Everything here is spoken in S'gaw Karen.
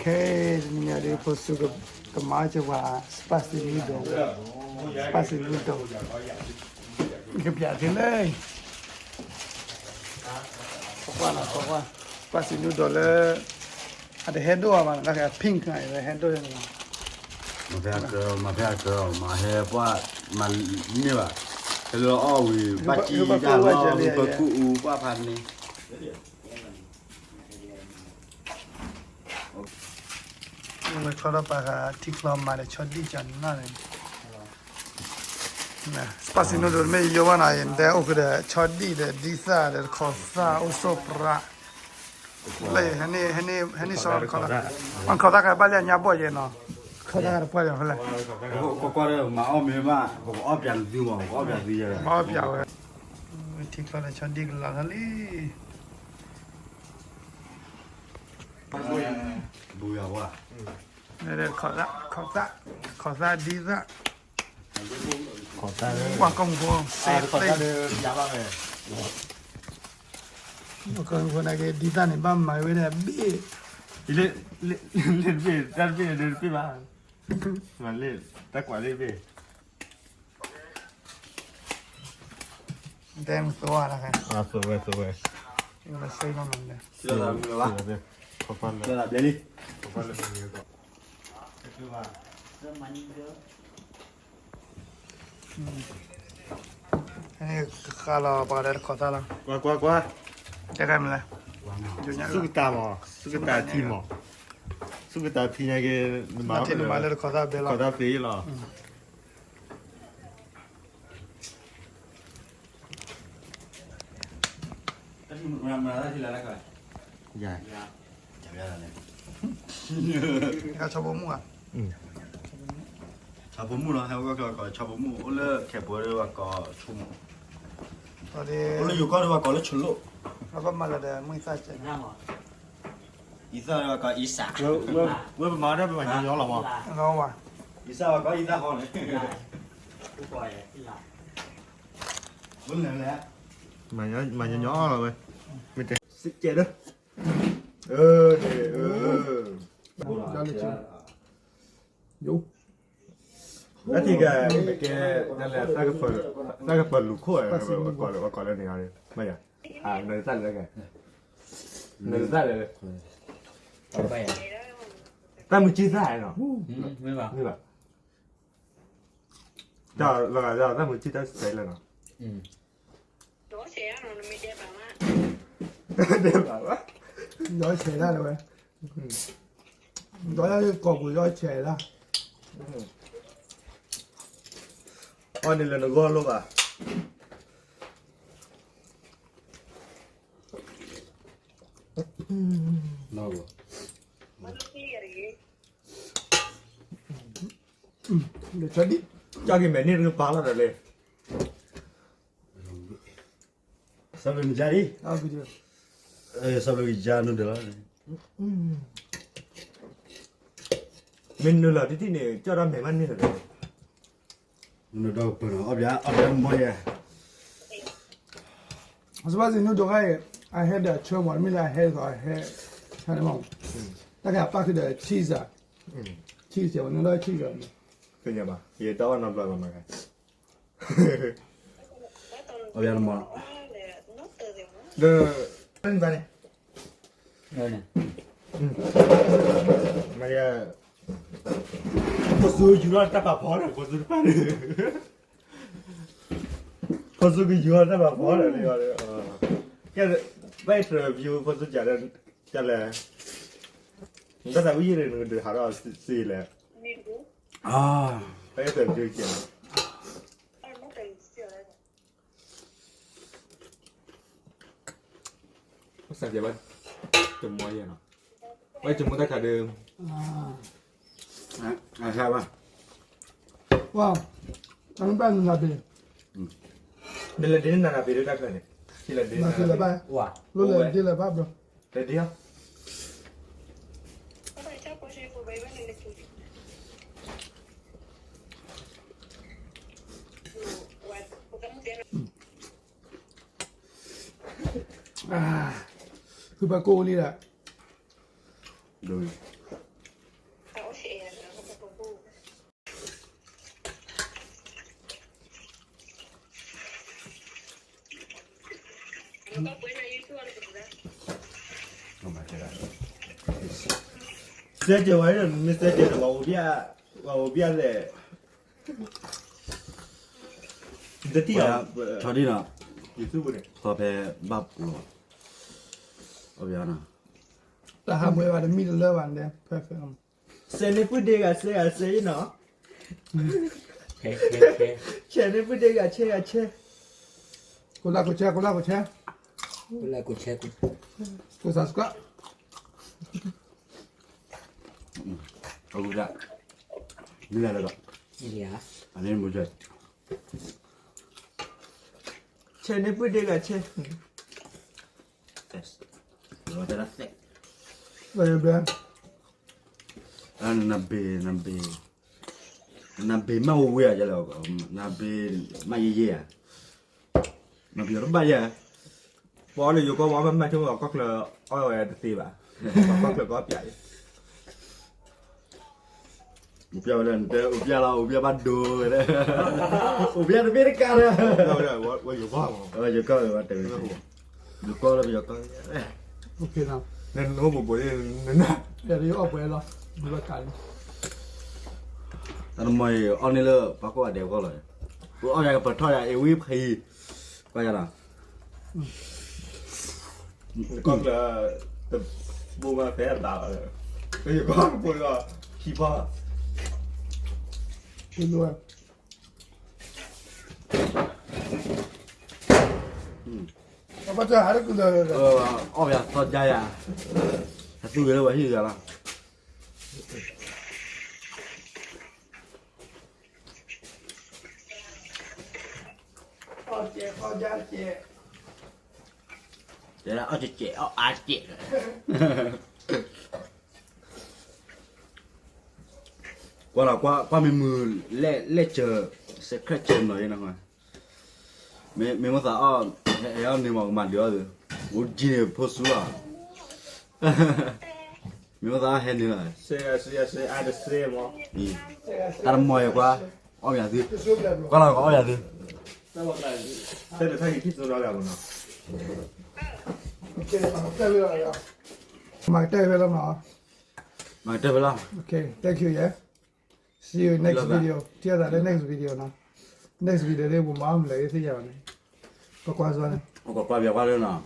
ခဲတနံၤညါဒီး ဖိစူကမၤစၢၤပှၤ spicy noodle, spicy noodle ကပျးထဲလဲၣ်, ကွၢ်ကွၢ်, spicy noodle လၢ အတဟဲဒိၣ်အါဘၣ်နီၤ, တၢ်ခဲ pink န့ၣ် ဟဲဒိၣ်န့ၣ်လီၤ. မၤဖဲအကၢ, မၤဖဲအကၢ, မၤဟဲပှၢ်, မၤန့ၢ်ဘၣ်, ဟဲလၢအီၣ်ဝံၤ ဘၣ်ကံတၢ်လီၤ, ပကူၣ်အူပှၢ်ဖးန့ၣ် ဝဲဆီထီၣ်ပာ်ဃာ်ထံချီမၤဒီးဆီဒံၣ်ကနၣ်န့ၣ်, spicy noodle မ့ၢ်ယိဘၣ်နီၤ, ယတဲအိၣ်ဃုာ်ဒီးဆီဒံၣ်ဒီးဒ်သၣ်ဒီးတခီသၣ်အိၣ်ဆိၣ်ပြး, လၢဟဲန့ၢ်, ဟဲန့ၢ်ဆီတခီသၣ်, တခီသၣ်ကဘၣ်လၢအညါဘီၣ်ယဲနီၤ, တခီသၣ်ကတပှၢ်ယဲဖဲလဲၣ်, ကွၢ်ကွၢ်ဒီးမၤအီၣ်မ့ၢ်ဘၣ်, ပကအီၣ်ပၠးသုမး, ပကအီၣ်ပၠးသုယဲ, ပအီၣ်ပၠးဝဲ, ထံချီဒီးဆီဒံၣ်ကလးထီၣ်လံ ဘူးယၤဝါ, ခီသၣ်, ခီသၣ်, ခီသၣ်ဒ်သၣ်, ပှၤကိးမုၢ်ဖိ စ့သ့, ပှၤကိးမုၢ်ဖိနာ်က့ ဒ်သၣ်န့ၣ် ဘၣ်မၤဝဲဒၣ်ဘ့ၣ်, လ့ၣ်တဘ့ၣ်, တၢ်တဘ့ၣ်န့ၣ်တဘ့ၣ်ဘၣ်, မၤလ့ၣ်, တၢ်ကွၢ်လ့ၣ်တဘ့ၣ် တဲမသိဝဲ, သိဝဲ, သိဝဲ, ဘျဲလံ, ဃၣ်လီၤပှၤဒီးတခီသၣ်လီၤ, ကွၢ်ကွၢ်ကွၢ်, တဲမလဲၣ်, သုကတၢ်မး, သုကတၢ်ထံမး, သုကတၢ်ထံန့ၣ်က့ၤ, နမၤလၢတခီသၣ်ဘဲလီၤ, တခီသၣ်သ့လီၤ. ဆီဖိမုၣ်ဧါ, ဆီဖိမုၣ်လီၤ, ဟဲဝဲကီးဆီဖိမုၣ်, အိၣ်လၢခဲပှဲၤဒီးပှၤကိးဆိကမိၣ်, အိၣ်လၢယိၤကီၢ်ဒီးပှၤကိးလၢဆိလိၣ်, ဘၣ်မၤလၢဒီးမုၢ်သၣ်စဲး, အံသၣ်ဒီးပှၤကိးအံစး, ဝဲပမၤဒီးပမၤညီညီလီၤမး, အံသၣ်ပှၤကိးအံသၣ်ဃီန့ၣ် မၤညီညီလီၤဝဲ, မ့ၢ်တဲ, စကဲးဒီး, အၢ, တၢ်ထံၣ်ကဲ, ကဲ, တၢ်လဲၣ်, သၣ်ကပၢၤလူၤခိၣ်, ပှၤကိးလၢန့ၣ်, မ့ၢ်ယၤ, နသၣ်လဲၣ်, နသၣ်လဲၣ်, တၢ်မုၢ်ကံၢ်သၣ်နီၤ, မ့ၢ်ဘၣ် တၢ်မုၢ်ကံၢ်တၢ်စဲးလၢနီၤ, ဒဲးဘၣ်, ဒဲးဘၣ်, ဒီးကိာ်ပူၤဒီးဆဲးလၢ, အီၣ်န့ၣ်လၢနဂီၢ်လိၣ်ဘၣ်. ကၢ်က့ၤမဲာ်န့ၢ်တကပၤလီၤဒီးလဲၣ်, စးဘျုးနကါဒံး, စးဘျုးကါနုာ်ဒၢးလီၤ, မ့ၢ်နုာ်လီၤတထံၣ်န့ၣ် ကၠီၣ်တၢ်မဲာ်မးန့ၢ်လီၤဒီး နဒီးပၢၢ်နီၤ အီၣ်ဘၣ် အီၣ်ဘၣ်မီၢ်ယဲ, စပၢ်စံနုဒိးခါအံၤ အဟဲဒီးအဆၢမး မ့ၢ်လၢအဟဲသိးအဟဲ, တၢ်ကပၣ်ဃုာ်ဒီး cheese ဧါ, cheese နဒီး cheese ဧါ, သ့ၣ်ညါဘၣ် ယတၢ်အီၣ်နီတဘျီဘၣ်မး, အီၣ်ဘၣ်မီၢ်, ဒီး မၤယဲ, ဖိစူယူၤထီၣ်တၢ်ပာ်ဖီဒီး ဖိစူတပၣ်န့ၣ်, ဖိစူကယူၤထီၣ်တၢ်ပာ်ဖီဒီး, ကဲ, ဘၣ် interview ဖိစူကလဲၣ်, တၢ်သးဝံၣ်ယံၤန့ၣ် နကဒုးဟးထီၣ်စံးလဲၣ်, ဘၣ် interview ကဲ စံးဘၣ်, တမီယဲနီၤ, ဘၣ်တမူတၢ်ခါဒီး, ဝါ, တၢ်နဘၣ်နနၤဘ့ၣ်, နလဲၤဒ့နနၤဘ့ၣ်ဒၣ်တၢ်ခါန့ၣ်, နလဲၤဒ့နနၤဘ့ၣ်, လိၣ်လဲၤဒ့လဲၤဘၣ်ဘျီ, လဲၤဒ့ဧါ. ဖုဘၣ်ကိၢ်လံဒီး, စဲကဲဝဲ မ့ၢ်စဲကဲဒီး ပှၤအိၣ်ဘၣ်လဲၣ်. တထံၣ်အီၤ ဆီဒံနီၤ, သီဖဲဘၣ်ပူၤလီၤ, အဘၣ်နီၤ, တၢ်ဟးမွဲဘၣ်တမံတလၢဘၣ်န့ၣ် perfect. စဲန့ၣ်ပုၢ်ဒ့ဂၤစဲဂၤစဲ ယနီၤ, ဆဲန့ၣ်ပုၢ်ဒ့ဂၤဆဲဂၤဆဲ, ကိးလၢကိးဆဲ ကိးလၢကိးဆဲ, ကိးလၢကိးဆဲ, ကိး subscribe. အဂုၤဒၣ်, မ့ၢ်လၢလၢဒီး, အန့ၣ်မုၢ်ဆဲ, ဆဲန့ၣ်ပုၢ်ဒ့ဂၤဆဲ, ဘျဲ, နဘ့ၣ် နဘ့ၣ်, နဘ့ၣ်မးဝဲဧါ, နဘ့ၣ်မးယဲယဲဧါ, နဘ့ၣ်တဘၣ်ယဲ, ပှၤအီၣ်လၢယိၤကီၢ် ပှၤမ့ၢ်မၤဆိကီၢ်ချၢ အီၣ်ဝဲတသ့ဘၣ်, ကီၢ်ချၢကအီၣ်ပၠးအံၤ အိၣ်ပၠးဝဲဒၣ် နတဲအိၣ်ပၠးလီၤ အိၣ်ပၠးဘၣ်ဒိဝဲဒၣ်, အိၣ်ပၠးတဘ့ၣ်တကးဒီး, ယိၤကီၢ် ယိၤကီၢ်လၢပယီၤကီၢ်, တၢ်တမံၤအံၤအီၣ်န့ၢ်လၢပှၤကိးဂၤဒဲးအဂီၢ်လီၤ, ပအီၣ်ယၤကပထီၣ်ယၤ အ့ဝံဖဲအံၤ, ကွၢ်ယၤလီၤ ကီၢ်ချၢ တဘိမးဖဲအသးလီၤ, ယကီၢ်ကပိာ်လီၤ ခံပီၢ်, အီၣ်ပယီၤသီဒါယၤ, အသူၣ်ဂ့ၤလၢပှၤဟံၣ်ဂၤလီၤ. တဲဒၣ်အီၣ်ကဲးကဲး အီၣ်အါကဲး, ကွၢ်လီၤ ကွၢ်မ့ၢ်မုာ် လဲၣ်စၢၤ စဲးခရၢၣ်စၢၤနီၤယဲနီၤ, မ့ၢ်မိၣ်သးအီၣ် ဟဲအီၣ်န့ၢ်မး ကမၤဒုးအီၣ်သု, အိၣ်ကံန့ၣ်ဖိဆူလီၤ, မ့ၢ်မိၣ်သးအီၣ်ဟဲန့ၢ်လီၤ, တၢ်တမံၤအံၤကွၢ် အီၣ်မးသု, ကွၢ်လီၤ ကအီၣ်မးသု, တၢ်တထါအံၤ မၤကတၢၢ်ဖဲလီၤနီၤ, မၤကတၢၢ်ဖဲလီၤ, okay, thank you, yeah, see you next video, ထံၣ်သးလၢ next video နီၤ, next video န့ၣ် ပမၤအီၣ်မနုၤလဲၣ်သ့ၣ်ညါဘၣ်န့ၣ်, ပကွၢ်စ့ၢ်န့ၣ်, ပကွၢ်ပၠးကွၢ်လၢနီၤ